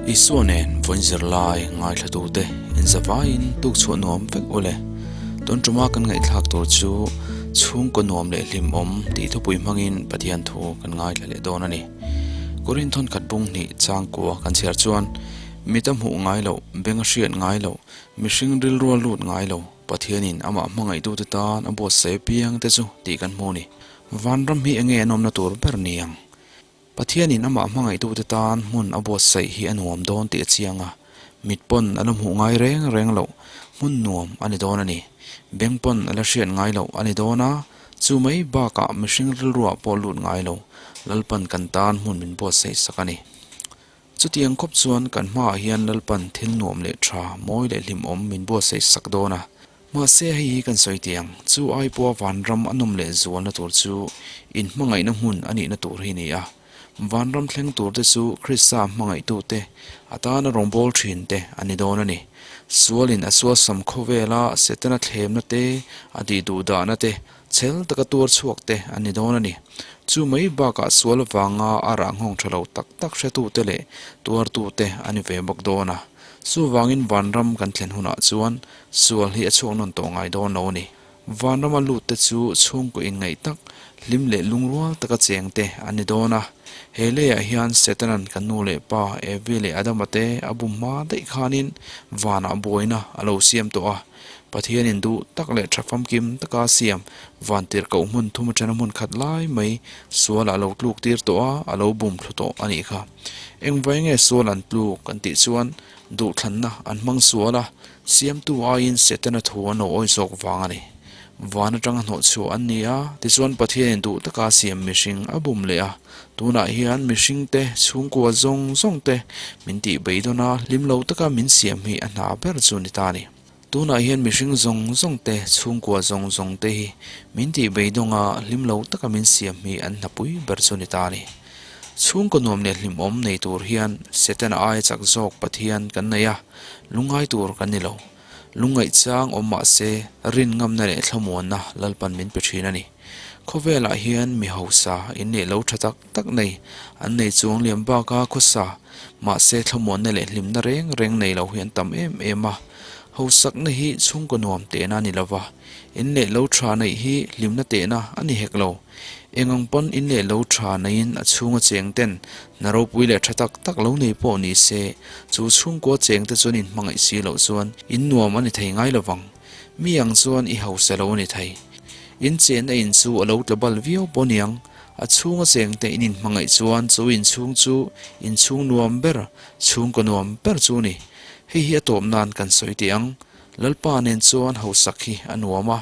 Isua nen vawiin zirlai ngaithlatute inzavaiin tuk chhuah nuam vek ule. Tun tuma kan ngaihthlak tur chu chhungkaw nuam leh hlimawm tih thupui hmangin Pathian thu kan ngaithla leh dawn a ni. Korin thawnkhat bung hnih changkua kan chhiar chuan mita hmuh ngai loh, benga hriat ngai loh, mihring rilrua lut ngai lo Pathianin amah hmangaihtute tan a buatsaih apiang te chu tih kan hmu a ni. Vanram hi enge an awmna tur ber ni ang? Pathianin amah hmangaihtute tan hmun a buatsaih hi a nuam dawn tih a chiang a, mit pawn a la hmuh ngai reng reng loh hmun nuam a ni dawn a ni. Beng pawn a la hriat ngai loh a ni dawn a, chu mai bakah mihring rilruah pawh lut ngai lo Lalpan kan tan hmun min buatsaih sak a ni. Chutiang khawp chuan kan hmaah hian Lalpan thil nuam leh tha, mawi leh hlimawm min buatsaih sak dawn a. Mahse hei hi kan sawi tih ang, chu ai pawha vanram a nawm leh zualna tur chu inhmangaihna hmun a nihna tur hi a ni a. Vanram thleng tur te chu Krista hmangaihtute, a tana rawngbâwl thin te a ni dawn a ni. Sualin a sualsam khawvela Setana thlemna te, a tihduhdahna te, chhel taka tuar chhuak te a ni dawn a ni. Chu mai bakah sual avanga a rah nghawng tha lo tak tak hretute leh tuartute a ni ve bawk dawn a. Chuvangin vanram kan thlen hunah chuan sual hi a chhuak nawn tawh ngai dawn lo a ni. Vanrama lut te chu chhungkaw inngaih tak, hlim leh lungrual taka cheng te an ni dawn a. He leiah hian Setanan kan nu leh pa Evi leh Adama te a bum hma daih khanin vanah buaina a lo siam tawh a. Pathianin duh tak leh tha famkim taka siam vantirhkoh hmun thum atana hmun khat lai mai sualah a lo tluk tir tawh a, a lo bum thlu tawh a nih kha. Engvai nge sual an tluk an tih chuan duhthlanna an hmang sual a, siamtu aiin Setana thu an lo awi zawk vang a ni. Van atanga hnawhchhuah an ni a, tichuan Pathianin duh taka siam mihring a bum leh a. Tunah hian mihringte, chhungkua zawng zawng te min tih beidawn a, hlim lo taka min siam hi a hna ber chu ni ta a ni. Tunah hian mihring zawng zawng te, chhungkua zawng zawng te hi min tih beidawng a, hlim lo taka min siam hi an hnapui ber chu ni ta a ni. Chhungkaw nuam leh hlimawm nei tur hian Setana aia chak zawk Pathian kan nei a, lungngai tur kan ni lo. Lungngaih chang awm mah se, rin ngamna leh thlamuanna Lalpan min pe thin a ni. Khawvelah hian mi hausa in leh lo tha tak tak nei, an nei chuang liam baka khawsa, mahse thlamuanna leh hlimna reng reng nei lo hi an tam em em a. Hausakna hi chhungkaw nuam tehna a ni lova, in leh lo tha neih hi hlimna tehna a ni hek lo. Eng ang pawn in leh lo tha neiin a chhunga cheng ten hna ropui leh tha tak tak lo nei pawh ni se, chu chhungkua cheng te chuan in hmangaih si loh chuan in nuam a ni thei ngai lovang. Mi ang chuan i hausa lo a ni thei. In chenna in chu a lo tla bal viau pawh niang, a chhunga cheng te in inhmangaih chuan chu in chhung chu in chhung nuam ber, chhungkaw nuam ber chu a ni. Hei hi a tawp nan kan sawi teh ang. Lalpa nen chuan hausak hi a nuam a,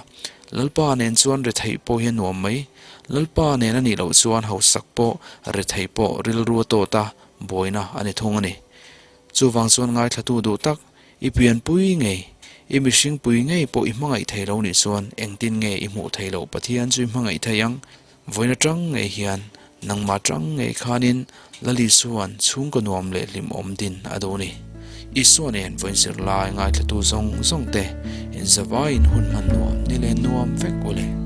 Lalpa nen chuan retheih pawh hi a nuam mai. Lalpa nen a nih loh chuan hausak pawh, retheih pawh rilru a tawt a, buaina a ni thung a ni. Chuvang chuan ngaithlatu duh tak, i pianpui ngei, i mihringpui ngei pawh i hmangaih thei lo nih chuan engtin nge i hmuh theih loh Pathian chu i hmangaih thei ang? Vawiin atang ngei hian, nangmah atang ngei khanin Lal Isua'n chhungkaw nuam leh hlimawm din a duh a ni. Isua nen vawiin zirlai ngaithlatu zawng zawng te inzavaiin hun hman nuam ni leh nuam vek u le.